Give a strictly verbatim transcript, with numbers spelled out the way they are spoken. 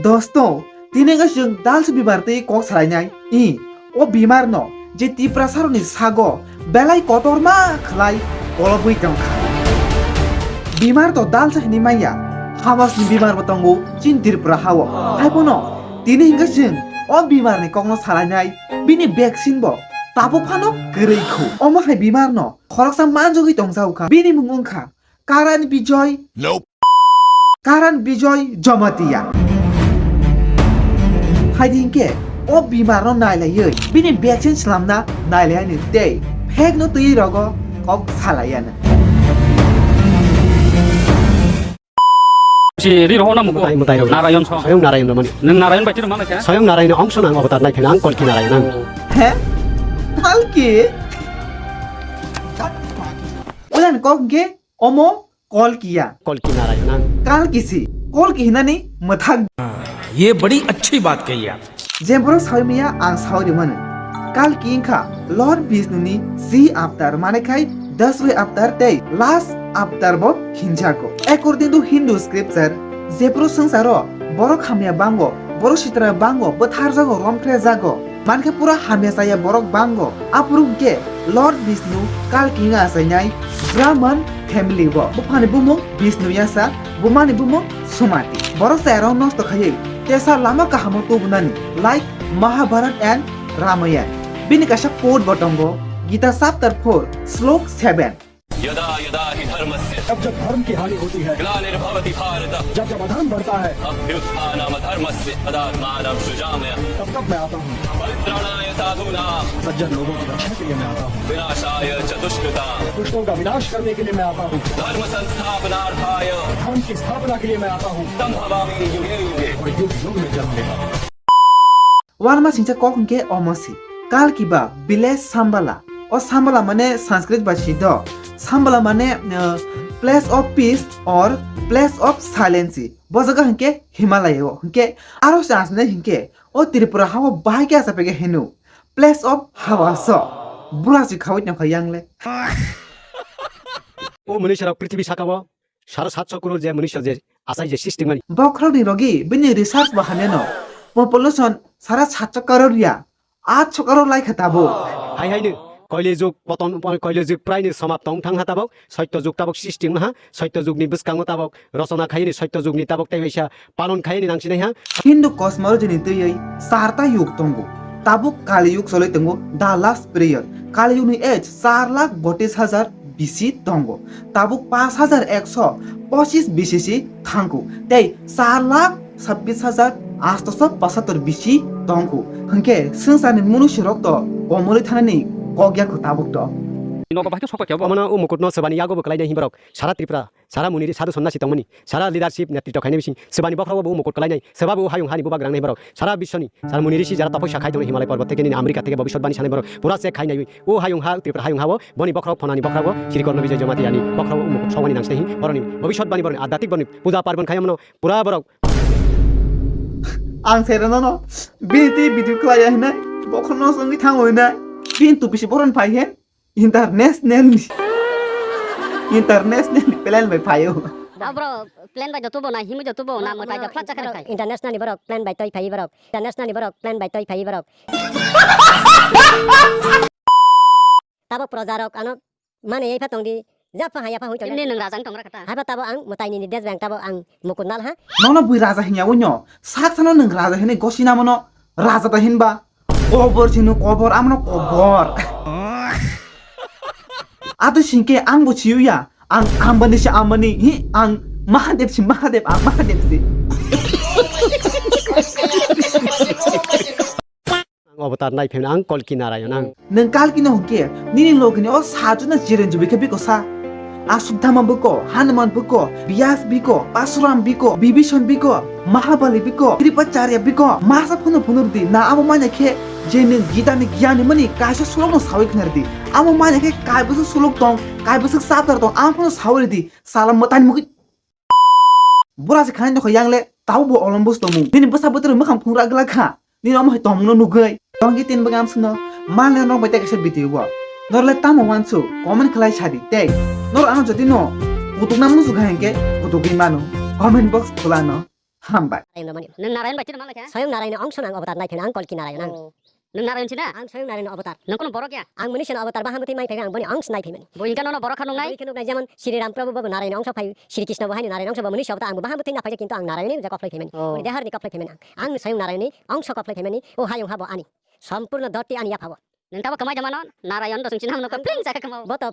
Dosto, tini wngkha chwng dalsa bimar twi kok salainai. I, o bimar no je Tiprasarokni sago belai kotorma khlai kolobwi tongkha. Bimar to dalsa hinwi manya, hamasni bimar bo tongo chini Tripura hao. Haiphano tini hwnkhe chwng o bimar ni kokno salainai, bini vaccine bo tabuk phano kwrwi khu. Omo hai bimar no khoroksa manjogwi tongjago kha. Bini mung wngkha Karan Bijoy. Nope. Karan Bijoy Jamatia. Haidi hinkhe o bimar no nailaiwi bini vaccine slamna nailaiyani tei phek no twi rogo kok salaiyani. Si ri rohona muko. Mutai, mutai rogo. Narayon song. Soyong Narayon romani. Nang Narayon bai tiro mana kya? Soyong Narayon ongso nang avatar nai phena ang Kalki Narayon ang. He? Kalki? Ulan kok ge? Omo Kalki ya. Kalki Narayan ang. Kalki si. Kalki hinani mwthak. ये बड़ी अच्छी बात कही आप। Je borok sawi maya ang sawi rimani. Kalki wngkha Lord Vishnu ni si avatar, mane khai daswi avatar tei last avatar bo hinjago. According to Hindu scripture, jephru swngcharo borok hamya bango, borok sitra bango, bwtharjago, romphrejago. Mankhe pura hamya chaya borok bango. Aphuru hwnkhe Lord Vishnu Kalki wngwi achainai Brahman family o. Buphani bumung Vishnu Yasa, bumani bumung Sumati. Borok chayarok nosto khaiwi tesa lama kahamo tubunani, like Mahabharat and Ramayana. Bini kaisa quote bo tongo, Gita chapter four, slok seven. यदा यदा हि धर्मस्य जब जब धर्म की हानि होती है, ग्लानिर्भवति भारत, जब जब अधर्म बढ़ता है, अभ्युत्थानमधर्मस्य तदात्मानं सृजाम्यहम्। तब तब मैं आता हूँ। परित्राणाय साधूनां, सज्जन लोगों की रक्षा के लिए मैं आता हूँ। विनाशाय च दुष्कृतां, दुष्टों का विनाश करने के लिए मैं आता हूँ। धर्म संस्थापनार्थाय, धर्म की स्थापना के लिए मैं आता हूँ। संभवामि युगे युगे, और युग युग में जन्म लेता हूँ। Uanama singcha kok hwnkhe omo si. Kalki ba village Sambala. O Sambala mane Sanskrit bai si do. Sambala mane, uh, place of peace or place of silence. Bo jaga hwnkhe Himalaya o. Hwnkhe aro se asne hwnkhe o Tripura hao bahai khe achapaikha hino. Place of hawa so. Bura si khawi tongkha yang le. O mwnwi sarok prithibi saka o sara satso crore je mwnwi je achai je system mani. Bokhorokni logi bini research bo hamyano. Population sara satso crore ya. Atso crore lai kha tabuk. Hai hai no, koile jug poton, koile jug prai no samap tong thang ha tabuk. Soitto jug tabuk system ha. Soitto jug ni bwskango tabuk rochona khaini, soitto jug ni tabuk tei waisa palon khaini nang sinai ha. Hindu cosmology ni twiwi charta yug tongo. Tabuk Kali yug choloi tongo, the last period. Kali yug ni age char lakh botis hajar B C tongo. Tabuk pash hajar ekso pochis B C C thangkhu tei char lakh sabbish hajar atso posator B C tongkhu. Hwnkhe swngcharni mwnwisirok to komorwi thanani kok yakho tabuk to. Nogo bahai khe sokpakya bo. Omono o mukutno swbani yago bo kwlainai himborok sara Tripura. Sara muniri sadhu sonnasi tongmani, sara leadership netritw khainai bising, swbani bokhorogo bo mukut kwlainai, swba bo hayung hani bubagrang nai borok, sara biswni, sara muniri si jara tapoi sakhai tongni Himalay porbot theke nini America theke bobiswt bani sanai borok, pura check khainai, o hayung ha, Tripura hayung ha o, boni bokhorok phonani bokhorogo, Sri Korno Bijoy Jamatia ni bokhorogo o mukut sogani nangsinai hi, boroni bobiswt bani boroni adhatik boroni puja parbon khaiyamno, pura borok. Ang sero nono, bini twi video khlaiya hinai, bokhorno songwi thango hinai, bini tu bisi boron phai he. International ni. International ni plan bai phaio. Abro plan bai joto bo na himui joto bo na mwtai da flat chakar khai. International ni borok plan bai toi phai borok. International ni borok plan bai toi phai borok. Tabok proja rok ano mane ei pha tong di. Jap pha haya pha hui tong. Imni nung rajang tong rakata. Haba tabo ang mwtai ni des bang tabo ang mukun mal ha. Nono bui raja hinya unyo. Sak sano nung raja hinui gosi na mono. Raja ta hinba. Kobor sino kobor, amno kobor. Ado singke ang bo siyo ya. Ang Ambani si Ambani, hi, ang Mahadev si Mahadev, ang Mahadev si. Ang avatar nai pheno ang Kalki Narayan ang. Nwng Kalki no hwnkhe, nini logini o sajwkno Chiranjeevi khe biko sa. Aswtthama biko, Hanuman biko, Vyas biko, Parsuram biko, Bibhishan biko, Mahabali biko, Kripacharya biko, masa phunu phunu rwdi, na abo manya khe je nwng Gita ni giyan hwnmani kaisa sulok no sawi khna rwdi. Abo manya khe kaibwswk sulok tong, kaibwswk chapter tong, amo phunu sawi rwdi. Sala mwtai ni mugwi. Bura se khaini nokho yang le, tabo bo olom bus tongmung. Nini bwsa bwtwrwi mwkhang phungra glak kha. Nini omo hai tongmungno nugwi. Tongki tin bagam sino. Mal ne nok bai tei kaisa video bo. Nor le tamo wansu, comment khlai sadi tei. Nor ano jodi no kutukna musu kha hingke kutugwi mano. Comment box khulano. Hambai. Narayan romani. Nwng Narayan bai chini malai kha? Swayam Narayan ni ongso no ang avatar nai phai mani, ang Kalki Narayan ang. Oh. Nwng Narayan chini? Ang Swayam Narayan ni avatar. Nwng kuno borok ya? Ang mani sini avatar baham bwtwi mai phai mani, ang boni ongso nai phai mani. Bo hingka nono borok kha nung nai? Bo hingka nung nai, jemon Sri Ram Prabhu bo Narayan ni ongso phai, Sri Krishna bo haino Narayan ni ongso, bo mani sobo ta ang bo baham bwtwi na phai kha, kintu ang Narayan ni ja koplai phai mani. Oh. Boni dehar ni koplai phai mani ang. Ang Swayam Narayan ni ongso koplai phai mani. O hayung ha bo ani. Sompurno doti ani yapha bo. Nwng tabo kwmai da mano, Narayan do swng chini hamno ko pling sa kha kwmao. Bo to